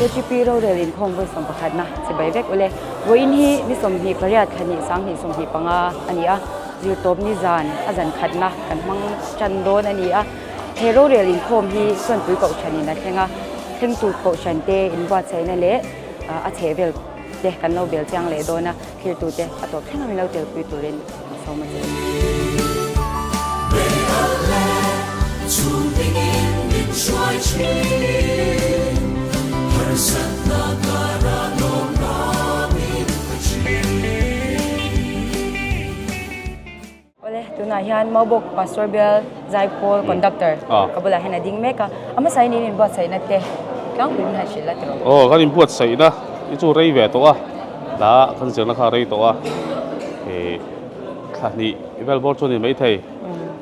KTP rorel inkhawm vawi sawmpakhatna chibai vek ule. Vawiin hi ni 28 thla hnih 2025 a ni a, zirtawp ni zan a zan khatna kan hmang tan dawn a ni a. He rorel inkhawm hi Chuanpui Kohhranin a thleng a, thlengtu Kohhran te inbuatsaihna leh a chhehvel te kan lo bel chiang leh dawn a, thlirtute a tawp thleng a min lo telpui turin ka sawm a che. Awle, tunah hian Maubawk Pastor Bial Zaipawl Conductor ka bulah hian a ding mek a, a hmasa in in inbuatsaihna te tlangpui min han hrilh la tiraw? Aw, kan inbuatsaihna hi chu rei ve tawh a, dah kan zirna kha a rei tawh a, ih thla hnih vel bawr chu a ni maithei,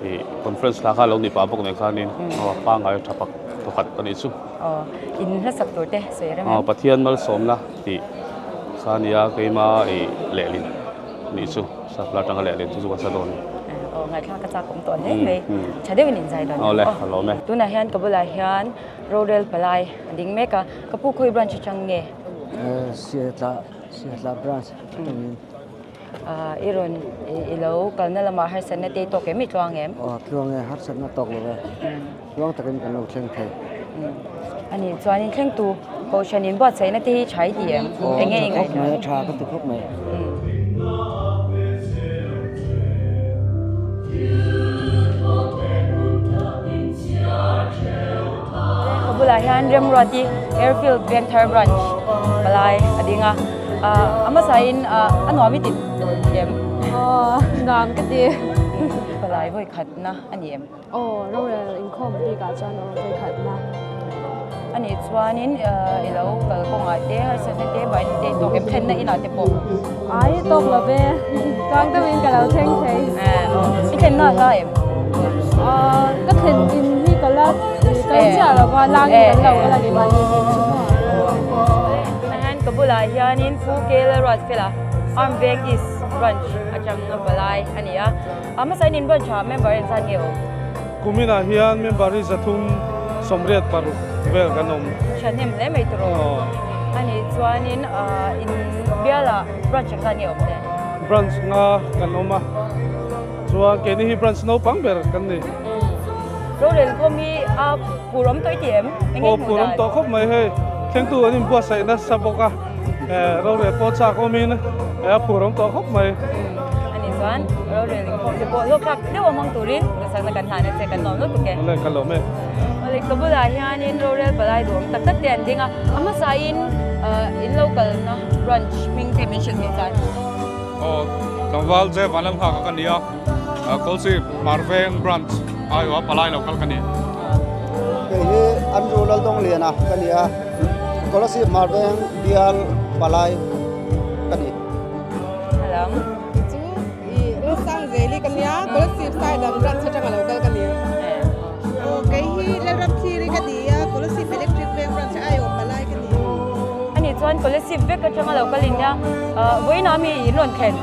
ih conference thla kha a lo ni pah bawk nen khanin aw pangngai tha pak thawkhat a nih chu. Aw, in hlasak tur te sawi rem em? Aw, Pathian malsawmna tih kha a nia keima ih lehlin nih chu. Sapla atanga leh leh chu chu ka sa dawn. Aw ngaihthlak ka chak awm tawh hle mai. Tha deuhin in zai dawn. Aw le, ka lawm e. Tunah hian ka bulah hian rorel palai a ding mek a, ka pu khawi branch atang nge? Siatla, Siatla branch atangin. I rawn i lo kalna lamah harsatna te i tawk em i tluang em? Aw tluang e, harsatna tawk lo e. Tluang takin kan lo thleng thei. Ani chuanin thlengtu Kohhran in buatsaihna te hi tha i ti em? Eng nge i ngaihtuah? Aw tha khawp mai, a tha ka ti khawp mai. Ka bulah hian Remruati Airfield Vengthar Branch palai a ding a, a hmasain a nuam i ti em? Aw nuam ka ti. Palai vawikhatna a ni em? Aw, rorel inkhawm bikah chuan aw vawi khatna. A nih chuanin i lo kal kawngah te harsatna te baina te i tawk em thlenna inah te pawh? Ai, tawk lo ve. Tluang deuhin ka lo thleng thei. Aw, i thlenna a hla em? Ka thlen in hi ka la kal chiah lo va, langin kan lo kal a ni mahni in chu maw. Tunah hian ka bulah hianin Pu Kela Ruatfela Arm Veng East Branch atang a palai a ni a. A hmasa in branch ah member engzat nge awm? Kuminah hian member hi 386 vel kan awm. Thahnem hle mai tiraw? A nih chuanin in bialah branch engzat nge awm le? Branch nga kan awm a, chuan keini hi branch naupang ber kan ni. Rorel khawm hi a phur awm tawh i ti em? Eng nge hmuh dan? Aw phur awm tawh khawp mai hei, thlengtu an inbuatsaih nasa bawk a. Rorel pawh chak awmin a phur awm tawh khawp mai. Ani chuan rorel inkhawm te pawh hlawk thlak deuh a hmang turin duhsakna kan hlan a che kan lawm lutuk e. Awle ka lawm e. Awle ka bulah hianin rorel palai duhawm tak tak te an ding a, a hmasain in lo kalna branch hming te min hrilh theih chuan. Aw tlangval che Vanlam nghak ka ni a, Kawlsip Marveng branch aiawha palai lo kal ka ni. Kei hi Andrew Laldawngliana ka ni a. Kolasib Marveng bial palai ka ni. Hello. Chu i Lusang Zeli ka nia, Kolasib Saidang branch atanga lo kal ka ni. Aw kei hi Lalramthiri ka ni a, Kolasib Electric Veng branch a aiawm palai ka ni. Ani chuan Kolasib vek atanga lo kal in nia, vawiinah mi in rawn thlen.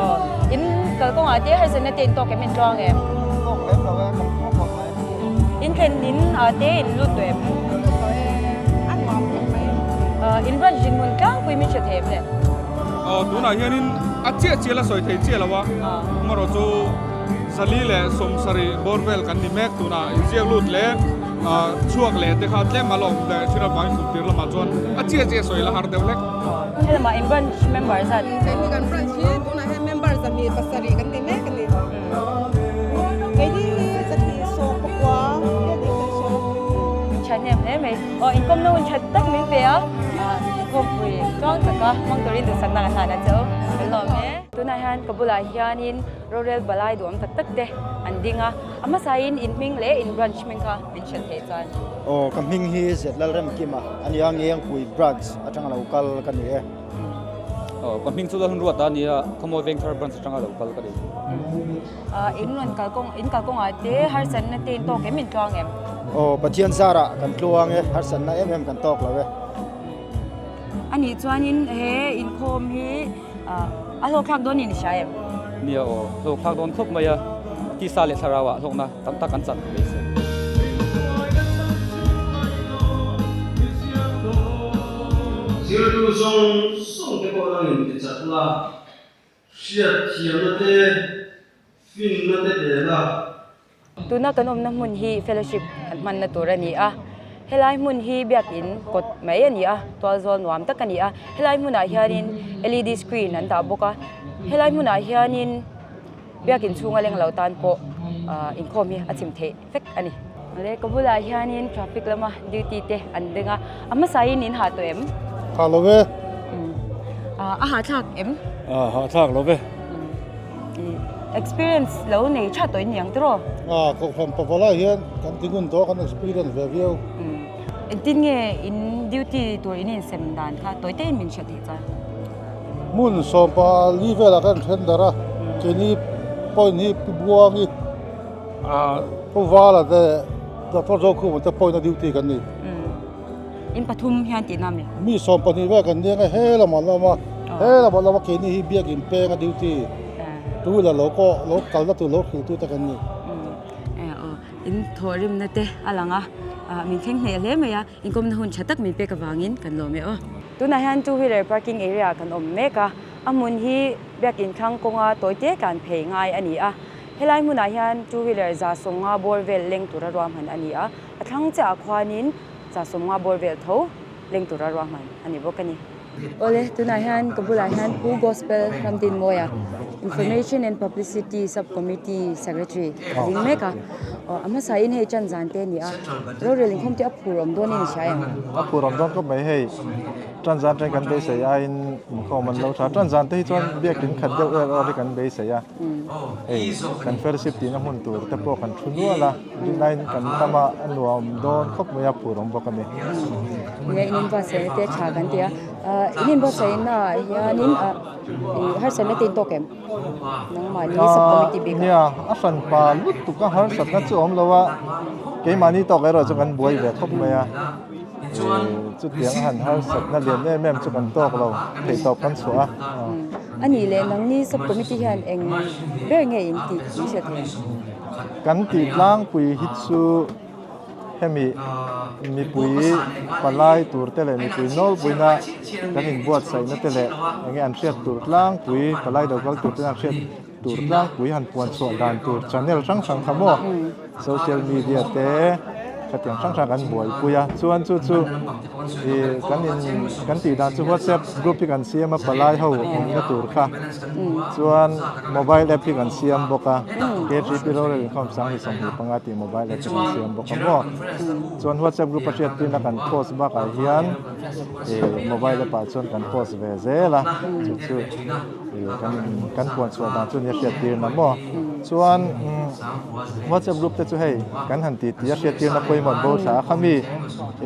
Aw in kalkawngah te harsatna te in tawk em in tluang em? Tawk lem lo e, kan tluang khawp mai. In thlen in ah te in lut tawh em? Lut tawh e, a nuam khawp mai. In branch dinhmun tlangpui min hre thei em le? Aw tunah hianin a chiah chiah la sawi thei chiah lo a, amaherawh chu 470 bawr vel kan ni mek tunah inziak lut leh chhuak leh te kha tlem a la awm leh thin avangin kum tir lamah chuan a chiah chiah sawi la har deuh hlek. Helamah in branch member zat? Keini kan branch hi tunah hian member 207 kan ni mek a ni. Keini hi 219 vel niin kan hria. Thahnem hle mai. Aw inkawm na hun tha tak min pe a, inkhawmpui tluang taka hmang turin duhsakna ka hlan a che u. Kan lawm e. Tunah hian ka bulah hianin rorel palai duhawm tak tak te an ding a, a hmasain in hming leh in branch hming kha min hrilh theih chuan. Aw ka hming hi Zetlalremkima a nia, Ngengpui branch atanga lo kal ka ni e. Aw ka hming chu Lalhun Ruat a nia, Khawmawi Vengthar branch atanga lo kal ka ni. In rawn kal kawng, in kal kawngah te harsatna te in tawk em in tluang em? Aw Pathian zarah kan tluang e, harsatna em em kan tawk lo e. A nih chuanin he inkhawm hi a hlawkthlak dawn in i hria em? Nia aw, hlawkthlak dawn khawp mai a, tisa leh thlarauah hlawkna tam tak an chan mai se. Zirtu zawng zawng te pawh langin ti chat la, hriatthiamna te, finna te pe la. Tuna kan awmna hmun hi fellowship kan hmanna tur a ni a, helai hmun hi biakin kawt mai a ni a, tualzawl nuam tak a ni a, helai hmunah hianin led screen an dah bawk a, helai hmunah hianin biakin chhunga leng lo tan pawh inkhawm hi a chim theih vek a ni. Awle ka bulah hianin traffic lama duty te an ding a, a hmasain in hah tawh em? Hah lo ve. A hahthlak em? A hahthlak lo ve. Experience lo nei tha tawh in ni ang tiraw? A kohhran pavalai hian kan ti ngun tawh a kan experience ve viau. Engtin nge in duty tur in insem dan kha tawi te in min hriat theih chuan? Hmun sawmpa li velah kan then darh a, keini point hi Pi Buangi, Pu Vala te Doctor Zokhuma te point a duty kan ni. In pathum hian tihna mi? Mi 12 vel kan nia nge he lamah an awm a, he lamah an awm a keini hi biakin peng a duty two wheeler lo pawh lo kalna tur lo hrilh tu te kan ni. Aw in thawhrimna te a lang a, min thleng hneh hle mai a, inkawmna hun tha tak min pek avangin kan lawm e aw. Tunah hian two wheeler parking area ah kan awm mek a, a hmun hi biakin thlang kawnga tawi te tlan phei ngai a ni a, helai hmunah hian two wheeler 150 bawr vel leng tura ruahman a ni a, a thlang chiahah khuanin 150 bawr vel tho leng tura ruahman a ni bawk a ni. Awle, tunah hian ka bulah hian Pu Gospel Ramdinmawia, Information and Publicity Sub Committee Secretary a ding mek a. Aw, a hmasain hei chan zan te a ni a, rorel inkhawm te a phur awm dawn in i hria em? A phur awm dawn khawp mai hei, chan zan te kan beisei aiin inkhawm an lo tha. Chan zan te hi chuan biakin khat deuh er awr hi kan beisei a, hei kan fellowship tihna hmun tur te pawh kan thu nual a. Rinaiin kan tam a, a nuam dawn khawp mai a, phur awm bawk a ni. Nia, in inbuatsaihna te tha kan ti a, in inbuatsaihna ah hianin harsatna te in tawk em? Nangmahni sub committee bik ah. Nia, a hranpa lutuk a harsatna chu a awm lo a, keimahni tawk erawh chu kan buai ve khawp mai a, chutiang a han harsatna lian em em chu kan tawk lo, theihtawp kan chhuah a. A nih leh nangni sub committee hian eng ber nge in tih min hriat thei ang? Kan tih tlangpui hi chu hemi mipui palai tur te leh mipui nawlpuina kan inbuatsaihna te leh enge an hriat tur tlangpui palai lo kal tur ten an hriat tur tlangpui han puan chhuah dan tur channel hrang hrang kha maw social media te khatiang hrang hrang kan buaipui a chuan chu chu ih kan in kan tih dan chu whatsapp group hi kan siam a palai ho awmna tur kha chuan mobile app hi kan siam bawk a K3P rorel inkhawm 2025 tih mobile app hi kan siam bawk a maw chuan whatsapp group a hriattirna kan post bakah hian ih mobile app ah chuan kan post ve zel a chu chu ih kan kan puan chhuah dan chu nia hriattirna maw chuan whatsapp group te chu hei kan han titi a hriattirna pawimawh bo thla a khami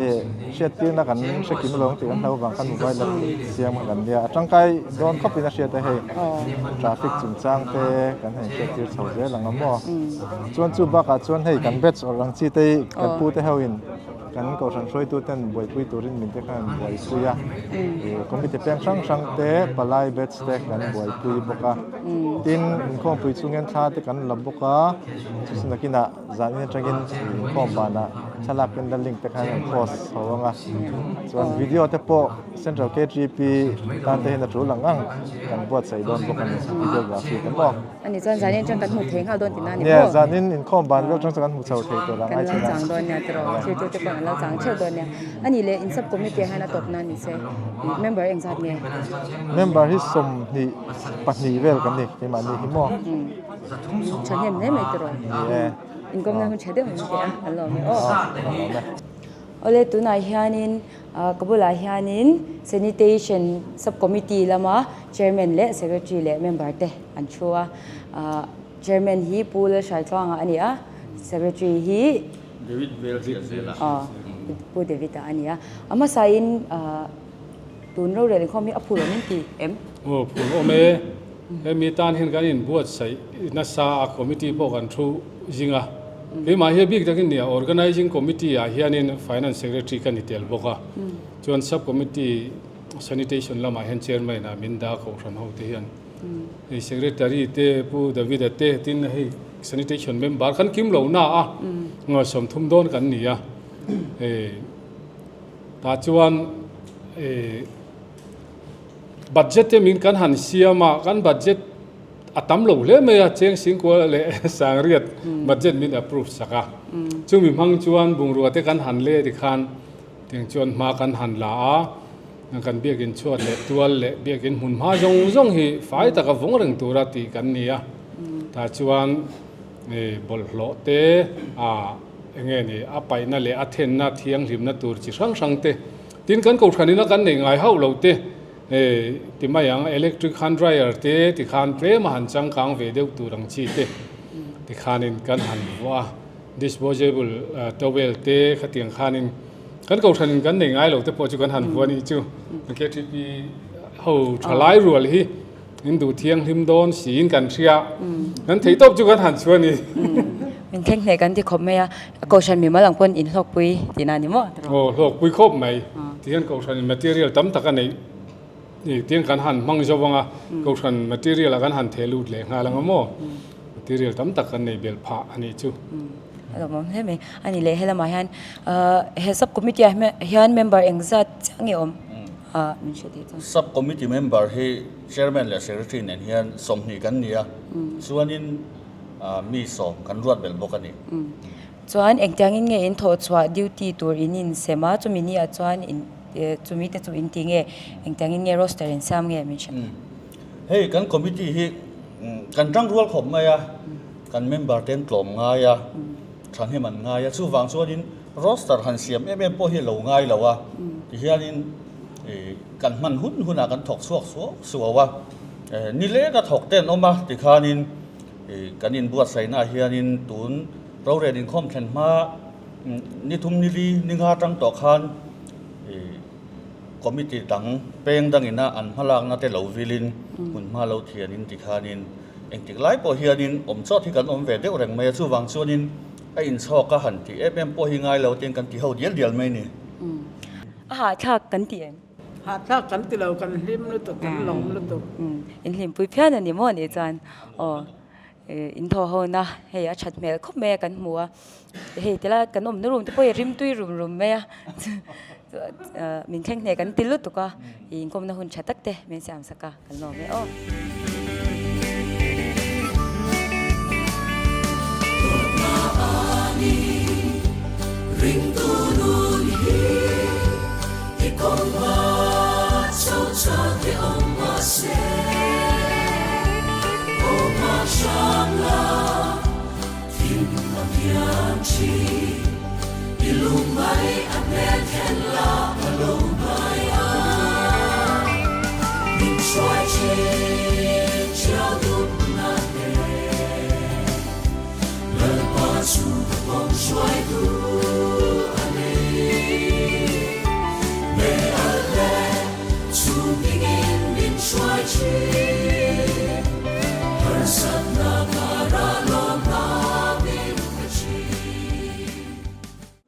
ih hriattirna kan hre kim lo ang tih kan hlau vang khan mobile app siam kha kan nia a tangkai dawn khawpin a hriat a hei traffic chungchang te kan han hriattir chho zel ang a maw chuan chu bakah chuan hei kan batch awrh ang chi te hi kan pu te ho in kan kohhran hruaitu ten buaipui turin min te khan buaipui a ih committee peng hrang hrang te palai batch te kan buaipui bawk a tin inkhawmpui chungin thla te kan la bawk a chu nakinah Zan in atangin inkhawm banah thlalak in la link te khan an post ho ang a, chuan video te pawh Central KTP tan te hian a tul ang ang kan buatsaih dawn bawk a ni videography te maw. Ani chuan zan in atang kan hmu thei nghal dawn tihna a ni maw? Nia, zan in inkhawm ban vel atang chuan kan hmu chho thei tur ang ai chhun a. Kan lo chang dawn nia tiraw, thirtu te pawh an lo chang theuh dawn nia. Ani leh in sub committee ah hian a tawp nan ni se, member engzat nge? Member hi 22 vel kan ni keimahni hi maw. Thahnem hle mai tiraw. Inkawmna hun tha deuh min pe a, an lawm e aw. Awle tunah hianin ka bulah hianin Sanitation Sub Committee lama Chairman leh Secretary leh member te an thu a. Chairman hi Pu Lalhraitluanga a ni a, Secretary hi David Velzela. Pu David-a a ni a. A hmasain tun rorel inkhawm hi a phur awm in ti em? Aw phur awm e. Hemi tan hian kan inbuatsaih nasa a, committee pawh kan thu zing a. Keimah hi a bik takin nia, Organising Committee ah hianin Finance Secretary ka ni tel bawk a. Chuan Sub Committee Sanitation lamah hian Chairman ah min dah a kohhran ho te hian. Hei Secretary te Pu David a te tin hei Sanitation member kan kim lo na a, 30 dawn kan ni a. Hei tah chuan. Budget te min kan han siam a, kan budget a tam lo hle mai a, cheng singkual leh sangriat budget min approve sak a. Chumi hmang chuan bungrua te kan han le tikhan tiang chuan hma kan han la a, kan biakin chhuat leh tual leh biakin hmun hma zawng zawng hi fai taka vawng reng tura tih kan ni a. Tah chuan bawlhhlawh te a eng nge ni a paihna leh a thenna thianghlimna tur chi hrang hrang te Tin, kan kohhranina kan neih ngai hauh lo te, hei ti mai ang, electric hand dryer te tikhan tlem a han changkang ve deuh tur ang chi te tikhanin kan han vuah a, disposable towel te khatiang khanin kan kohhranin kan neih ngai lo te pawh chu kan han vuah a nih chu. KTP ho tha lai rual hi in duh thianghlim dawn siin kan hria, kan theih tawp chu kan han chhuah a ni. Min thleng hneh kan ti khawp mai a. Kohhran mimal ang pawn in hlawkpui tihna a ni maw? Aw, hlawkpui khawp mai. Tihian kohhran material tam tak a neih ni tiang kan han hmang zo ang a, kohhran material ah kan han theh lut leh nghal ang a maw? Material tam tak kan nei belh phah a nih chu. A lawmawm hle mai. A ni leh helamah hian he sub committee ah hian member engzat chiah nge awm a min hre thei chuan? Sub committee member hi chairman leh secretary nen hian 20 kan ni a, chuanin Mi sawm kan ruat belh bawk a ni. Chuan engtiangin nge in thawh chhuah duty tur in insem a, chumi ni ah chuan in chumi te chu in ti nge, engtiangin nge roster in siam nge min hre thei. Hei kan committee hi kan tang rual khawp mai a, kan member te an tlawm ngai a, thahnem an ngai a, chuvang chuanin roster han siam em em pawh hi a lo ngai lo a, tihianin kan hman hun hunah kan thawk chhuak suau suau a, nileng a thawk te an awm a tikhanin Kan inbuatsaihnaah hianin tun rorel inkhawm thlen hma ni thum ni li ni nga atang tawh khan committee dang peng dangina an hmalakna te lo vilin hmun hma lo thianin tikhanin engtik lai pawh hianin awm chawt hi kan awm ve deuh reng mai a, chuvang chuanin a inchhawk a han tih em em pawh hi ngai lo tiin kan ti ho dial dial mai a ni. A hahthlak kan ti em? Hahthlak kan ti lo, kan hlim lutuk, kan lawm lutuk. In hlimpui phian a ni maw nih chuan aw in thaw ho na hei a that hmel khawp mai a kan hmu a, hei tilai kan awmna room te pawh hi rim tui rum rum mai a min thleng hneh kan ti lutuk a, inkawmna hun tha tak te min siam sak a kan lawm e aw.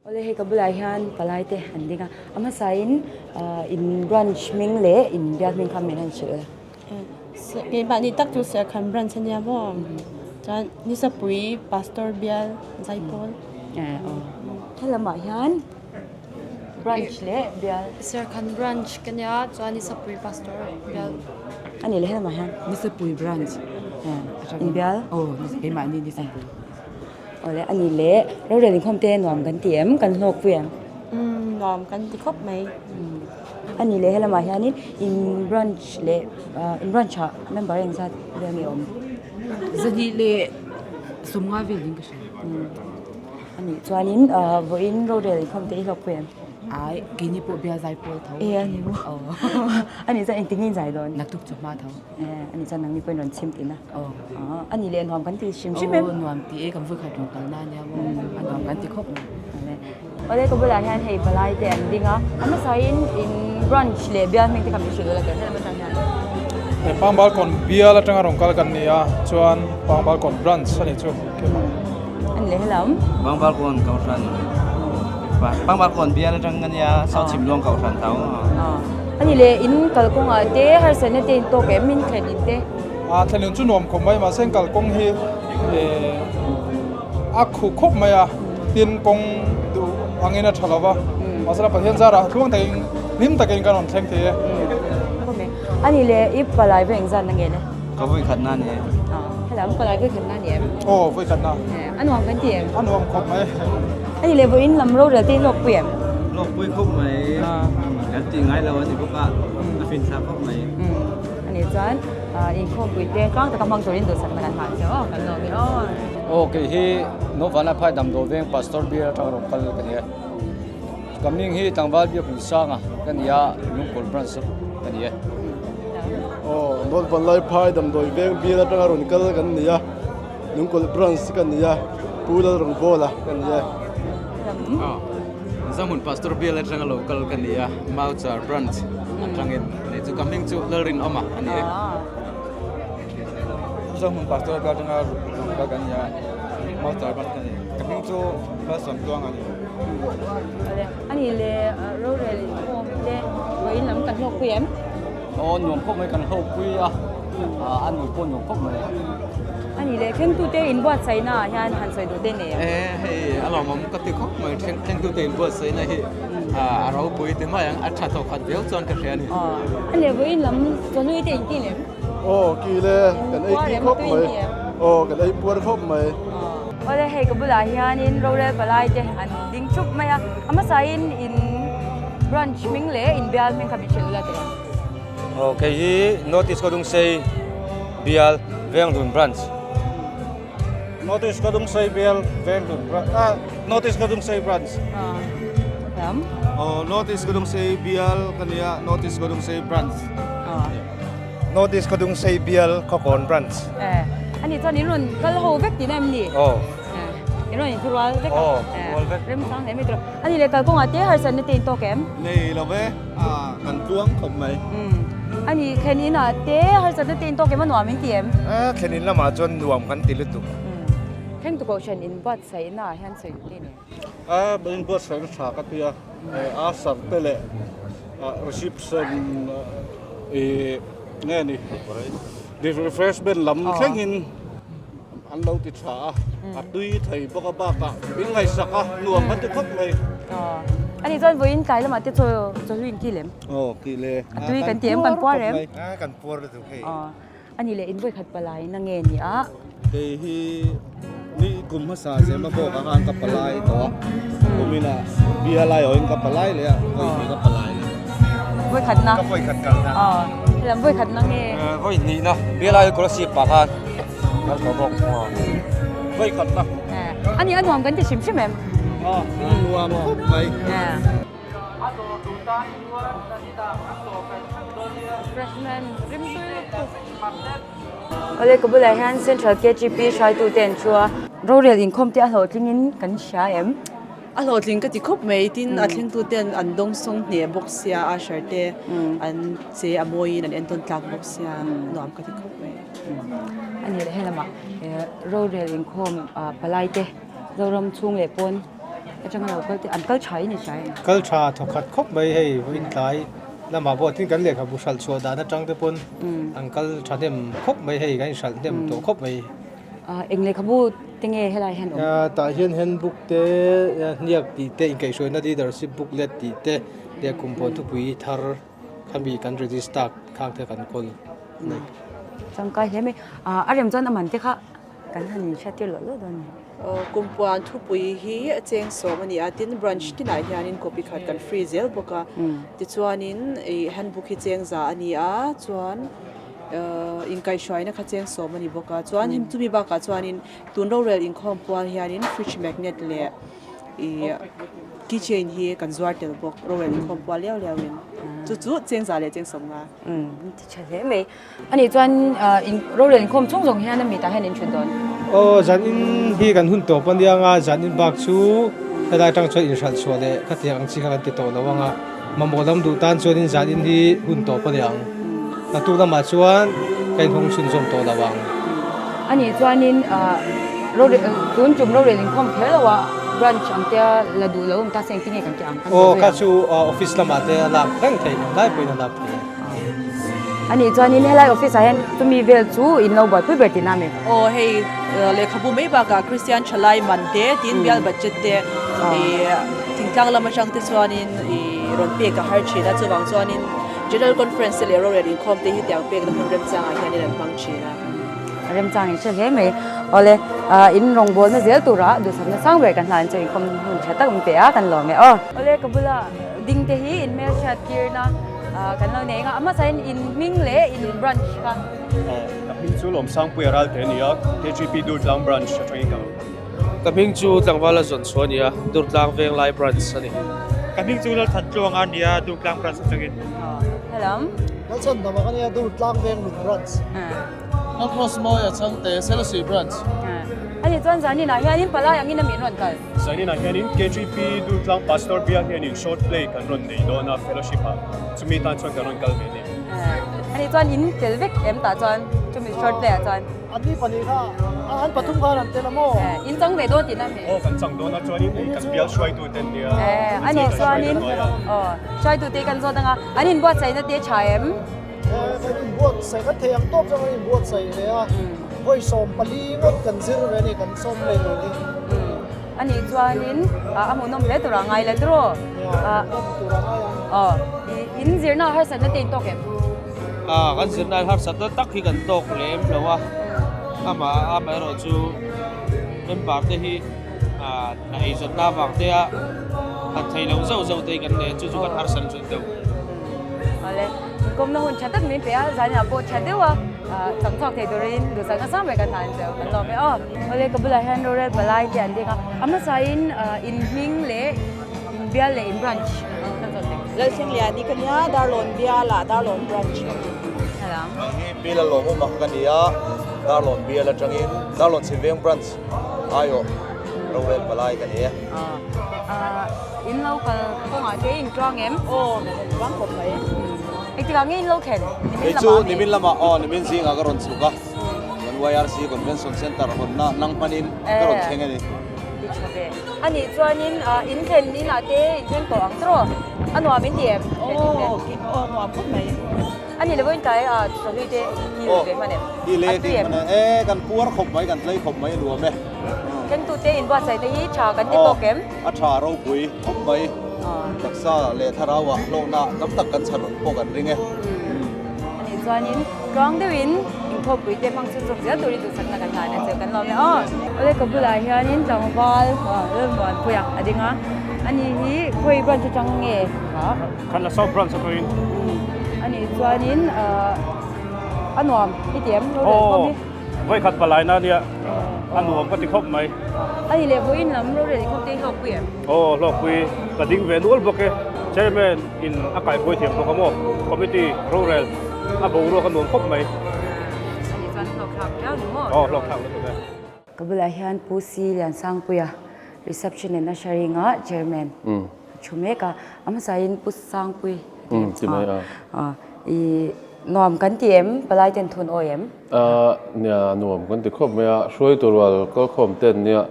Awle hei ka bulah hian palai te an ding a, a hmasain in branch hming leh in bial hming kha min han hrilh ula. Keimahni tak chu Serkhan branch a nia maw? Chuan Nisapui Pastor bial Zaipawl. Helamah hian branch leh bial. Serkhan branch ka nia chuan Nisapui Pastor bial. A nih leh helamah hian. Nisapui branch. In bial? Aw keimahni Nisapui. Awle a ni le, rorel inkhawm te nuam kan ti em? Kan hlawk pui em? Umm nuam kan ti khawp mai. A ni le helamah hianin in branch leh in branch ah member engzat vel nge awm? Zahnih leh sawmnga vel in ka hria. A nih chuanin vawiin rorel inkhawm te i hlawk pui em? Ai, keini pawh bial zai pawl tho. E a ni maw? A nih chuan engtin nge in zai dawn? Naktuk chu hma tho. A nih chuan nangni pawhin rawn chim tihna. A nih leh nuam kan ti hrim hrim em? Aw nuam ti e, kan vawikhat rawn kalna ania maw, a nuam kan ti khawp mai. Awle ka bulah hian hei palai te an ding a, a hmasain in branch leh bial hming te kha min hrilh ula kei helam atang hian. Hei Pangbalkawn bial atanga rawn kal kan ni a, chuan Pangbalkawn branch a nih chu. A ni leh helam. Pangbalkawn Kohhran Pangbalkawn bial atang a nia, South Chhimluang Kohhran tho. A ni leh in kalkawngah te harsatna te in tawk em min thlen in te? A thlenun chu nuam khawp mai mahse kalkawng hi a khuh khawp mai a, tin kawng duh angin a tha lo va, mahse Pathian zarah tluang takin hlim takin kan rawn thleng thei e. Ani le i palai ve engzat na nge le? Ka vui khat na ni e. Hello, an palai vui khat na ni em? Aw, vui khat na. A nuam kan ti em? A nuam khawp mai. Ani le vawiin lam rorel te hi lawk pui em? Lawk pui khawp mai. Kan ti ngai lo a ni bawk a, a fin thlak khawp mai. Ani chuan inkhawmpui te tlang taka hmang turin duhsakna kan hlan che aw, kan lawm e aw. Aw, kei hi Novana Phai Damdawi Veng Pastor Bial atanga rawn kal ka ni e. Ka hming hi Tlangval Biakpui Sanga ka ni a, Lungkawl Branch ka ni e. Aw, North Vanlai Phai Damdawi Veng Bial atanga rawn kal kan ni a, Lungkawl Branch ka ni a, Pu Lalrawngbawla ka ni e. Zahmun Pastor Bial atanga lo kal ka ni a, Mauchar Branch atangin ka ni. Chu ka hming chu Lalrinawma a ni e. Zahmun Pastor Bial atanga rawn kal ka ni a, Mauchar Branch ka ni. Ka hming chu Malsawmtluang a ni. Ani le rorel inkhawm te vawiin lam kan hlawkpui em? Aw nuam khawp mai kan hlawkpui a, a nu pawh nuam khawp mai. Ani le thlengtute inbuatsaihna ah hian han sawi duh te nei em? E hei a lawmawm ka ti khawp mai thlengtute inbuatsaihna hi a ropui ti mai ang a tha tawh khat viau chuan ka hria a ni. Ani le vawiin lam chawhlui te inti lem? Aw ki le kan ei tui khawp mai. Aw kan ei puar khawp mai. Awle hei ka bulah hianin rorel palai te an ding thup mai a, a hmasain in branch hming leh in bial hming kha min hrilh ula tiraw? Aw kei hi North East Kawdungsei bial Venghlun branch. North East Kawdungsei bial Venghlun branch ah North East Kawdungsei branch. Lam. Aw North East Kawdungsei bial ka nia North East Kawdungsei branch. North East Khawdungsei bial Khawkawn Branch. Eh, ani chuan in rawn kal ho vek tihna em ni? Aw. Eh, in rawn inthurual vek a? Aw, rual vek. Remchang hle mai tawh. Ani leh kalkawngah te harsatna te in tawk em? Nei lo ve, a kan tluang khawp mai. Ani thlen inah te harsatna te in tawk em a nuam in ti em? Eh, thlen in lamah chuan nuam kan ti lutuk. Thlengtu kohhran inbuatsaihna ah hian sawi duh te nei? A inbuatsaihna tha ka ti a, a sar te leh reception ih nge ni refreshment lam thlengin an lo ti tha a, a tui thei bawk a bakah min ngaihsak a nuam kan ti khawp mai. Ani chuan vawiin tlai lamah te chaw chawhlui in kil em? Aw kil e. A tui kan ti em? Kan puar em? Kan puar lutuk hei. Ani leh invawi khat palai na nge ni a? Kei hi ni kum hmasa zema bawk ah khan ka palai tawh a, kumina bia lai awhin ka palai leh a, vawi hnih ka palai leh. Vawi khat na? Ka vawi khat kal na. Aw, helam vawi khat na nge? Vawi hnih na, bia lai Kolasib pah khan kal tawh bawk. Vawi khat na. Ani a nuam kan ti hrim hrim em? Aw, a nuam khawp mai. Awle ka bulah hian Central KTP hruaitu te an thu a. Rorel inkhawm te a hlawhtling in kan hria em? A hlawhtling ka ti khawp mai tin a thlengtu ten an dawng sawng hneh bawk sia a hrar te an che a mawiin an entawn tlak bawk sia nuam ka ti khawp mai. A ni leh helamah rorel inkhawm palai te Zoram chhung leh pawn atanga lo kal te an kal tha in i hria em? Kal tha thawkhat khawp mai hei vawiin tlai lamah pawh tin kan lehkhabu hralh chhuah dan atang te pawn an kal tha hnem khawp mai hei kan inhralh hnem tawh khawp mai. Eng lehkhabu te nge helai hian awm? Tah hian handbook te hniak tih te inkaihhruaina leadership booklet tih te leh kum pawn thupui thar khami kan register khang te kan kawl a ni. Changkai hle mai. A rem chuan a man te kha Kan han inhriat tir loh loh dawn ni. Kumpuan thupui hi cheng sawm a ni a, tin branch tinah hianin copy khat kan free zel bawk a. Tichuanin ih handbook hi cheng za a ni a, chuan inkaihhruaina kha cheng sawm a ni bawk a. Chuan hemi chumi bakah chuanin tun rorel inkhawm pual hianin fridge magnet leh ih key chain hi kan zuar tel bawk rorel inkhawm pual liau liauin. Chu chu cheng za leh cheng sawm nga. Ti tha hle mai. Ani chuan rorel inkhawm chung zawng hian a mitah hian in thut dawn. Aw zan in hi kan hun tawp ania nga zan in bak chu helai atang chuan inhralh chhuah leh khatiang ang chi kha kan ti tawh lo ang a, mamawh lam duh tan chuanin zan in hi hun tawp ania ang. Naktuk lamah chuan ka inhawng chhunzawm tawh lo ang. Ani chuanin rorel tun tum rorel inkhawm kher lo a branch ang tia la duh lo awm ta se engtin nge kan ti ang? Aw kha chu office lamah te a lak reng theih lo lai pawhin a lak theih. Ani chuanin helai office ah hian chumi vel chu in lo buaipui ber tihna ami? Aw hei lehkhabu mai bakah Kristian thalai man te tin bial budget te ih thingtlang lam atang te chuanin ih rawn pek a har thin a chuvang chuanin. General Conference te leh rorel inkhawm te hi tiang pekna hmun remchangah hianin an hmang thin a. Remchang in hre hle mai. Awle, in rawngbawlna zel turah duhsakna sang ber kan hlan chu inkhawm hun tha tak min pe a, kan lawm e aw. Awle, ka bula ding te hi in hmelhriat tirna kan lo nei anga, a hmasain in hming leh in branch kha. Ka hming chu Lawmsangpuia Ralte a ni a, KGP Durtlang branch atangin ka. Ka hming chu Tlangvala Zawnchhuah a ni a, Durtlang Venglai branch a ni. Ka hming chu Lalthan Tluanga a ni a, Durtlang branch atangin. Hello. Lalchhandama ka ni a, Durtlang Venglun branch. Lalcross Mawia Chhangte, Selesih branch. Ani chuan Zaninah hianin palai angin a min rawn kal. Zaninah hianin KGP Durtlang Pastor Bial hianin short play kan rawn nei dawn a fellowship ah, chumi tan chuan kan rawn kal ve a ni. Ani chuan in tel vek em tah chuan chumi short play ah chuan. An ni pahnih kha an pathum khan an tel a maw? In chang ve dawn tihna mi? Aw kan chang dawn a chuanin hei kan bial hruaitu te an nia. Eh a nih chuanin aw hruaitu te kan zawt anga an inbuatsaihna te tha em? Eh kan inbuatsaih kan thei ang tawk chuan kan inbuatsaih ve a, vawi 14 ngawt kan zir ve a ni kan sawm leh tur hi. A nih chuanin a hmuhnawm hle tur a ngai la tiraw? Nia hmuhnawm tur a ngai ang. Aw in zirna harsatna te in tawk em? A kan zirna harsatna tak hi kan tawk lem lo a, amah amaherawh chu member te hi a eizawnna avang te a han thei lo zauh zauh te hi kan nei a, chu chu kan harsat chu deuh. Awle, inkawmna hun tha tak min pe a, zaninah pawh tha deuh a chang chhuak thei turin duhsakna sang ber kan hlan cheu, kan lawm e aw. Awle, ka bulah hian rorel palai te an ding a, a hmasain in hming leh in bial leh in branch kan zawt tek. Lalthlengliani ka nia, Darlawn bialah Darlawn branch ka ni. Hello. Hei hi Pi Lalawmawma ka ni a, Darlawn bial atangin Darlawn Chhimveng branch aiawh rorel palai ka ni e. In lo kal kawngah te in tluang em? Aw, tluang khawp mai. Engtikah nge in lo thlen? Kei chu nimin lamah aw, nimin zingah ka rawn chhuk a, kan YRC Convention Centre hawnna nang hmanin ka rawn thleng a ni. Ti tha ve. A nih chuanin in thlen inah te in thleng tawh ang tiraw? A nuam in ti em? Aw, aw nuam khawp mai. A nih lovin tlai a chawhlui te hi ve hman em? Hi le ti hman e. E kan puar khawp mai, kan tlei khawp mai a nuam e. Thlengtute inbuatsaihna hi tha kan ti tawk em? A tha ropui khawp mai. Taksa leh thlarauah hlawkna tam tak kan chhan pawh kan ring e. A nih chuanin tluang deuhin inkhawmpui te hmang chhunzawm zel turin duhsakna kan hlan a che kan lawm e aw. Awle ka bulah hianin tlangval Lalmuanpuia a ding a, ani hi khawi branch atang nge kha? Khan la South branch atangin. A nih chuanin a nuam i ti em? Lo rel khawm hi. Aw, vawikhat palaina ania a nuam ka ti khawp mai. A nih leh vawiin lam rorel khawp te hi hlawkpui em? Aw, hlawkpui ka ding ve nual bawk e. Chairman in a kaihpuai thiam bawk a maw? Committee rorel a boruak a nuam khawp mai. A nih chuan hlawkthlak viau ni maw? Aw, hlawkthlak lutuk e. Ka bulah hian Pu Si Liansangpuia reception and ushering ah chairman a thu mek a, a hmasain Pu Sangpui ti mai a. I nuam kan ti em? Palai ten thun awi em? A nia nuam kan ti khawp mai a, hruaitu rual kalkhawm te an nia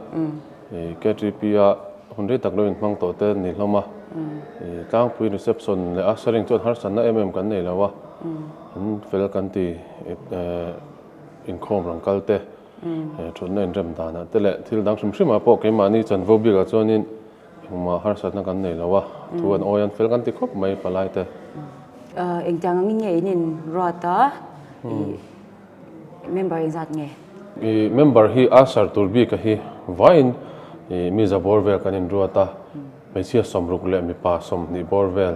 KTP a hun rei tak lo inhmang tawh te an ni hlawm a, tlangpui reception leh ushering chuan harsatna em em kan nei lo a, an fel kan ti inkhawm rawn kal te. Thutna inrem danah te leh thil dang hrim hrimah pawh keimahni chanvo bikah chuanin engmah harsatna kan nei lo a, thu an awi an fel kan ti khawp mai palai te. Engtiang angin nge in inruat a, i member engzat nge? I member hi usher tur bika hi vaiin i mi za bawr vel kan inruat a, hmeichhia 60 leh mipa 20 bawr vel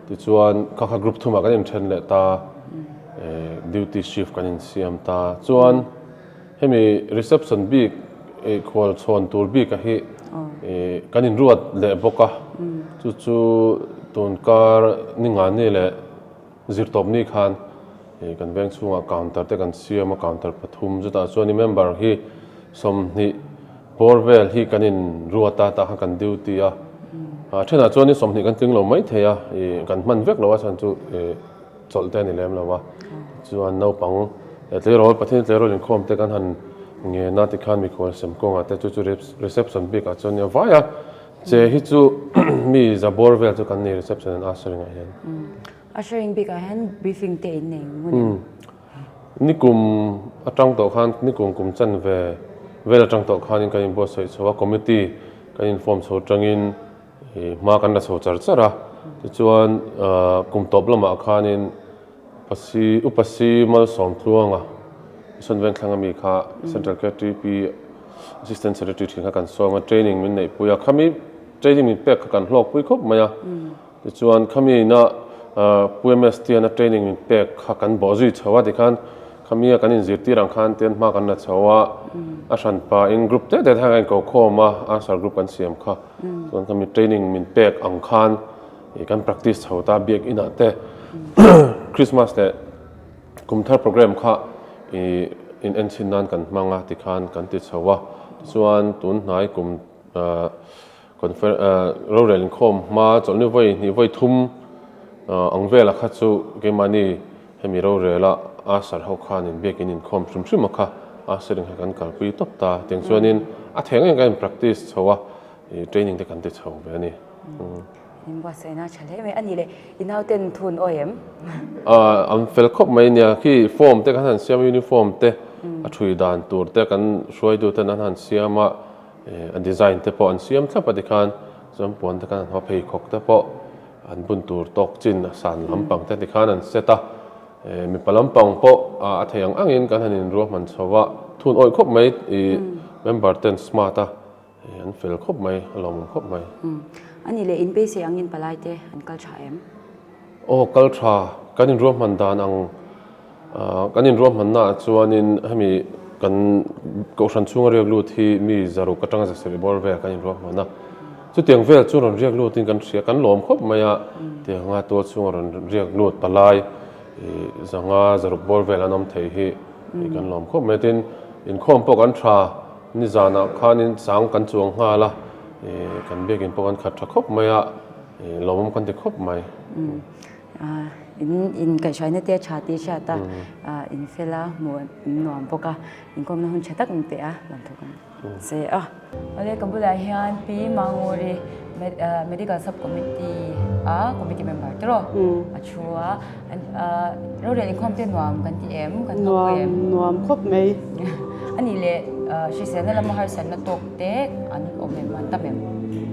tichuan kha kha group thumah kan inthen leh ta, duty shift kan insiam ta chuan. Hemi reception bik khual chhawn tur bik a hi kan inruat leh bawk a, chu chu tunkar ningani leh zirtawpni khan kan veng chhungah counter te kan siam a, counter pathum chutah chuan i member hi 20 bawr vel hi kan inruat a, tah khan kan duty a, a thenah chuan i 20 kan tling lo maithei a, kan hman vek lo a chhan chu. Chawlh te a ni lem lo a, chuan naupang tleirawl Pathian tleirawl inkhawm te kan han ngen a tikhan mikhual sem kawngah te chu chu reception bikah chuan nia vai a, che hi chu mi za bawr vel chu kan nei reception and ushering ah hian. Ushering bikah hian briefing te in nei ngun em? Nikum atang tawh khan nikum kum chanve vel atang tawh khanin kan inbuatsaih chho a, committee kan inform chho tangin I hma kan la chho char char a. Tichuan kum tawp lamah khanin Pasi Upa Si Malsawmtluanga Mission Vengthlang ami kha Central KTP Assistant Secretary thin kha kan sawm a, training min neihpui a, khami training min pek kha kan hlawkpui khawp mai a. Tichuan khami ina Pu MS Tiana training min pek kha kan bawh zui chho a, tikhan khami a kan inzirtir ang khan tian hma kan la chho a, a hran pahin group te te khan kan inko khawm a, answer group kan siam kha. Chuan khami training min pek ang khan kan practice chho ta biak inah te Christmas leh kum thar program kha ih in enchhin nan kan hmang a tikhan kan ti chho a, tichuan tun hnai kum Rorel inkhawm hma chawlhni vawi hnih vawi thum ang velah kha chu keimahni hemi rorela Asher ho khanin biakin inkhawm hrim hrim a kha Asher-in kha kan kalpui tawp ta. Tiang chuanin a theng engah in practice chho a, training te kan ti chho ve a ni. In buatsaihna tha hle mai a ni le. I nauten thun awi em? An fel khawp mai nia. Khi form te kan han siam a, uniform te a thui dan tur te kan hruaituten an han siam a. A design te pawh an siam thlap a tikhan chuan puan te khan an hma pheikhawk te pawh an bun tur tawk chin a san lampang te tikhan an set a, mipa lampang pawh a thei ang angin kan han inruahman chho a, thun awih khawp mai ih member ten smart a an fel khawp mai a lawmawm khawp mai. Ani leh in beisei angin palai te an kal tha em? Aw kal tha, kan inruahman dan ang Kan inruahmannaah chuanin hemi kan Kohhran chhunga riak lut hi mi zaruk atanga zasarih bawr vel kan inruahman a. Chutiang vel chu rawn riak lutin kan hria, kan lawm khawp mai a, tianga tual chhunga rawn riak lut palai zanga zaruk bawr vel an awm thei hi kan lawm khawp mai a. Tin, inkhawm pawh kan tha, nizanah khanin chang kan chuang nghal a, kan biakin pawh kan khat tha khawp mai a, lawmawm kan ti khawp mai. In inkaihhruaina te a tha tih hriat a, in fel a, hmuh in nuam bawk a, inkawmna hun tha tak min pe a, lawmthu kan che a. Awle ka bulah hian Pi Manguri Medical Sub Committee a committee member te rawh a thu a, rorel inkhawm te nuam kan ti em, kan hlawkpui em? Nuam, nuam khawp mai. Anih leh hriselna lama harsatna tawk te an awm em, an tam em?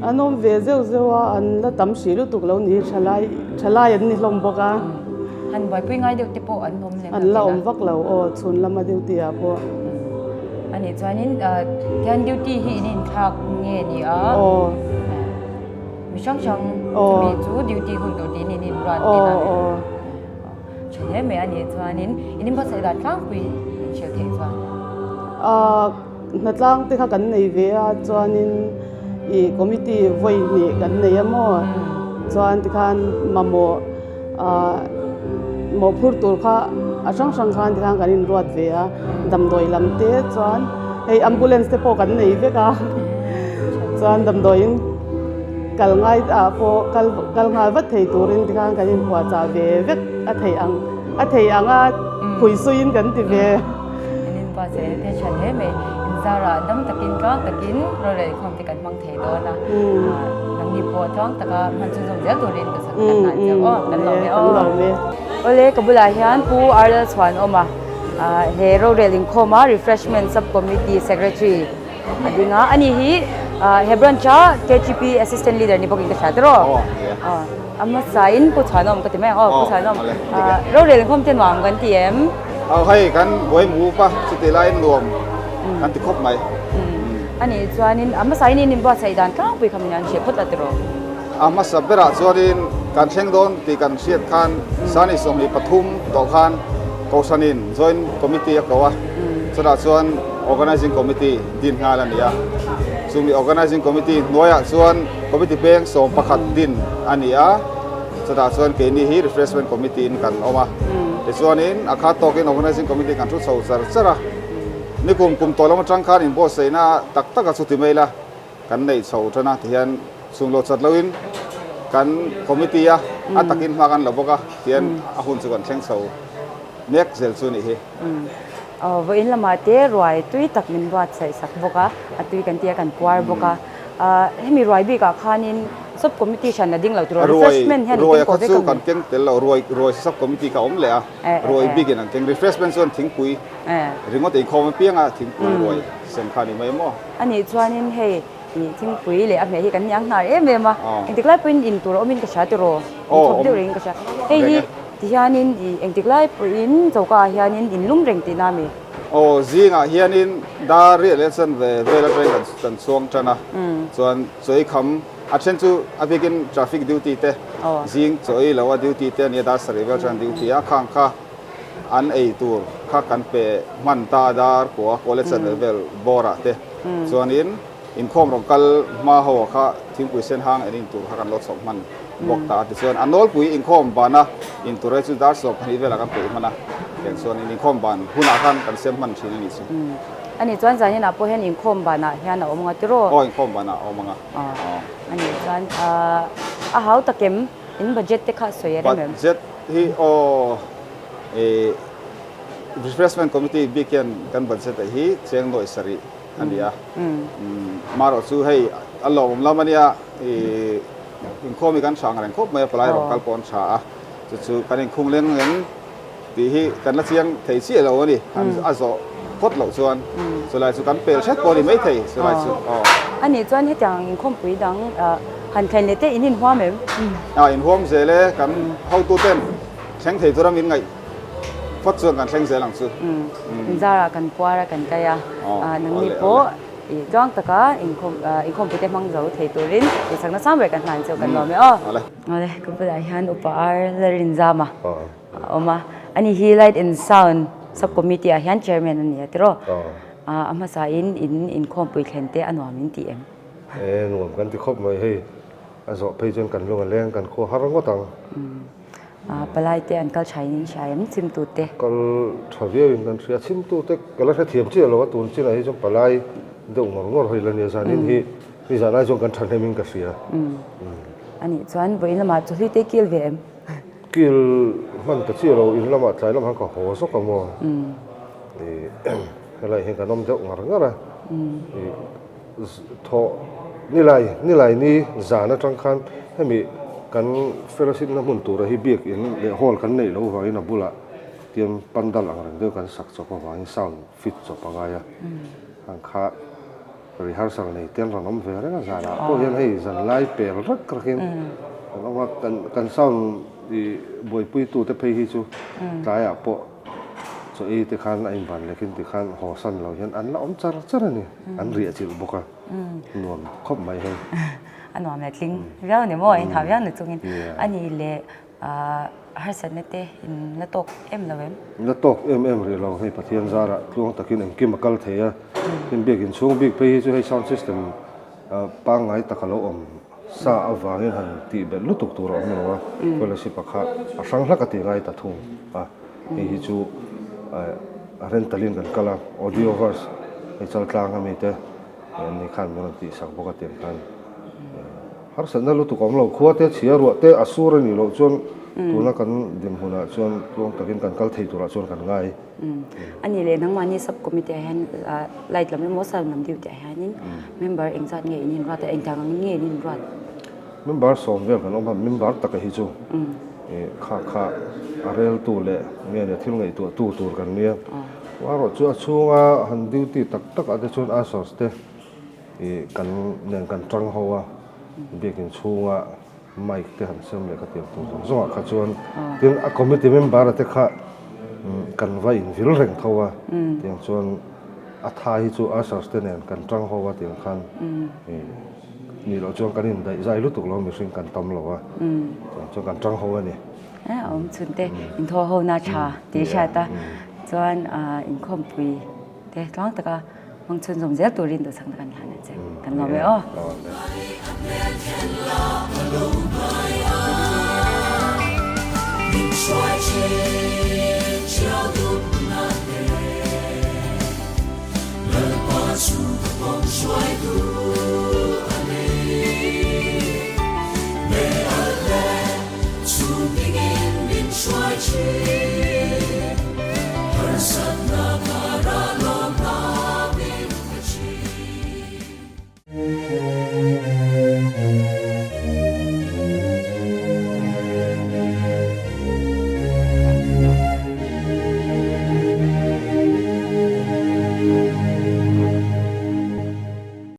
An awm ve zeuh zeuh a, an la tam hrih lutuk lo ni, thalai thalai an ni hlawm bawk a. Han buaipui ngai deuh te pawh an awm lem lo An la awm vak lo aw, chhun lama duty ah pawh. A nih chuanin tihian duty hi in inthlak nge ni a? Aw. Mi hrang hrang chumi chu duty hun tur tiin in inruat tih a ni. Aw aw. Tha hle mai a nih chuanin in inbuatsaih dan tlangpui in hrilh theih chuan. Ahh hnatlang te kha kan nei ve a chuanin ih committee vawi hnih kan nei a maw chuan tikhan mamawh ahh mawhphur tur kha a hrang hrang khan tikhan kan inruat ve a damdawi lam te chuan hei ambulance te pawh kan nei vek a chuan damdawiin Kal ngai ah pawh kal kal nghal vat thei turin tikhan kan inpuahchah ve vek a theih ang a thei ang a phuisuiin kan ti ve. In inpuahchah in te tha hle mai. Inzarah dam takin tluang takin rorel inkhawm te kan hmang thei dawn a. Nangni pawh tluang taka hman chhunzawm zel turin ka sak kan hlan cheu aw. Kan lawm e aw. Kan lawm e. Awle ka bulah hian Pu Arlal Chhuanawma he rorel inkhawma Refreshment Sub Committee Secretary A ding a, ani hi he branch a KTP assistant leader ni bawkin ka hria tiraw? Aw, a hmasa in Pu Chhuanawm ka ti mai ang aw, Pu Chhuanawm rorel inkhawm te nuam kan ti em? Aw hei kan buai mu pa chuti laiin nuam kan ti khawp mai. Ani chuanin a hmasa in in inbuatsaih dan tlangpui kha min an hria phawt la tiraw? A hmasa berah chuanin kan thleng dawn tih kan hriat khan Sani 23 tawh khan Kohhranin Joint Committee a ko a, chutah chuan Organising Committee din nghal a ni a. Chumi Organising Committee hnuaiah chuan Committee peng 11 din a ni a, chutah chuan keini hi Refreshment Committee in kan awm a. Tichuanin a khat tawkin Organising Committee kan thu chho char char a. Nikum kum tawh lam atang khan inbuatsaihna tak tak a chuti mai la kan neih chho tan a tihian chhunglo chat loin kan Committee a a takin hma kan la bawk a tihian a hun chu kan thleng chho mek zel chu a nih hi. Aw vawiin lamah te ruai tui tak min buatsaih sak bawk a, a tui kan tia kan puar bawk a. Hemi ruai bikah khanin sub committee hran a ding lo tiraw refreshment hian in keng kawh vek a mi? Ruai kha chu kan keng tel lo, ruai ruai sub committee kha a awm leh a, ruai bikin an keng. Refreshment chuan thingpui ringawt inkhawm apianga thingpui ruai sem kha a ni mai maw? Anih chuanin hei. Ih thingpui leh a hmeh hi kan niang hnar em em a, engtik lai pawhin in tur a awmin ka hria tiraw, in thawp deuh rengin ka hria. Hei hi tihianin ih engtik lai pawhin choka ah hianin in lum reng tihna a mi? Aw zingah hianin dar riah leh chuan ve vel atangin kan kan chhuang tan a, chuan chawi kham a then chu a bikin traffic duty te zing chawi lo a duty te a nia dar sarih vel chuan duty a, khang kha an ei tur kha kan pe hman ta a dar kua college an vel bawr ah te chuanin inkhawm rawn kal hma ho ah kha thingpui sen hang en in tur kha kan lo chhawp hman bawk ta a tichuan a nawlpui inkhawm bana in tur e chu dar 12 velah kan peih hman a tiang chuanin inkhawm ban hunah khan kan sem hman thin a nih chu. Ani chuan zan inah pawh hian inkhawm banah hian a awm anga tiraw? Aw inkhawm banah a awm anga. Aw ani chuan a hau takem. In budget te kha sawi a rem em? Budget hi aw eh Refreshment Committee bik hian kan budget ah hi cheng nawi sarih a ni a. Marawh chu hei a lawmawm lam a nia ih inkhawm hi kan tha ang reng khawp mai a, palai rawng kal pawh an tha a, chu chu kan inkhung leng leng tih hi kan la chiang thei chiah lo a ni, a zawh phawt loh chuan chulai chu kan pel hret pawh a ni maithei chulai chu aw. A nih chuan hetiang inkhawmpui dang han thlen leh te in inhuam em? A inhuam zel e, kan hotu ten thleng thei tura min ngaih phawt chuan kan thleng zel ang chu. Inzarah kan puar a kan kai a, nangni pawh i tluang taka inkhawmpui te hmang zo thei turin duhsakna sang ber kan hlan cheu kan lawm e aw. Awle, ka bulah hian upa ar Lalrinzama a awm a, ani hi Light and Sound Sub Committee ah hian Chairman a ni a tiraw? A hmasa in in inkhawmpui thlen te a nuam in ti em? E, nuam kan ti khawp mai hei, a zawh phei chuan kan lung a leng kan khua har ngawt ang. Palai te an kal tha in in hria em chimtu te? Kal tha viau in kan hria, chimtu te ka la hrethiam chiah lo a, tun chinah hi chuan palai deuh ngawr ngawr hawi la nia zanin hi Ni zan ai chuan kan thahnem in ka hria. A nih chuan vawiin lamah chawhlui te kil ve em? Kil hman ta chiah lo, in lamah tlai lamah khan ka haw zawk a maw. Helai hian kan awm deuh ngar ngar a. Thawh nilai nilai ni zan atang khan hemi kan fellowship na hmun tura hi biak in leh hall kan neih loh vangin a bulah tian pandal ang reng deuh kan sak chawp avangin sound fit chawp a ngai a. Ang kha Rehearsal nei te an rawn awm ve reng a, zanah pawh hian hei zan lai pel rak rakin kan awm a, kan sound i buaipuitute phei hi chu tlaiah pawh chaw ei te khan a inban lekin ti khan haw san lo hian an la awm char char a ni, an riah chilh bawk a, nuam khawp mai hei. A nuam leh tling viau a ni maw, in hah viau na chungin a ni leh. Harsatna te in la tawk em lo em? La tawk em em rih lo, hei Pathian zarah tluang takin engkim a kal thei a, tin biak inchhung bik phei hi chu hei sound system pangngai tak a lo awm sa avangin han tih belh lutuk tur a awm lo a, fellowship a kha a hrang hlak a tih ngai ta thung a, hei hi chu a rental in kan kal a, audio verse hei Chaltlang ami te an ni khan min rawn tihsak bawk a tiang khan. Harsatna lutuk a awm lo, khua te chhia ruah te a sur a nih loh chuan tuna kan dinhmunah chuan tluang takin kan kal thei turah chuan kan ngai. A nih leh nangmahni sub committee ah hian light lam emaw sound lam duty ah hianin member engzat nge in inruat a, engtiang angin nge in inruat? Member sawm vel kan awm a, member taka hi chu kha kha a reltu leh nge nia thil ngaihtuah tu tur kan nia. Amaherawhchu chu a chhunga han duty tak tak ah te chuan ushers te Ih kan nen kan tang ho a, biakin chhunga mic te han sem leh kha tiang tur zawng zawngah kha chuan tin a committee member a te kha kan va invil reng tho a, tiang chuan a tha hi chu ushers te nen kan tang ho a tiang khan ih nih loh chuan kan indaih zai lutuk lo mihring kan tam lo a, tiang chuan kan tang ho a ni. A awm chhun te inthaw ho na tha tih hriat a, chuan inkhawmpui te tluang taka Hmang chhun zawm zel turin duhsakna kan hlan a che. Kan lawm e aw.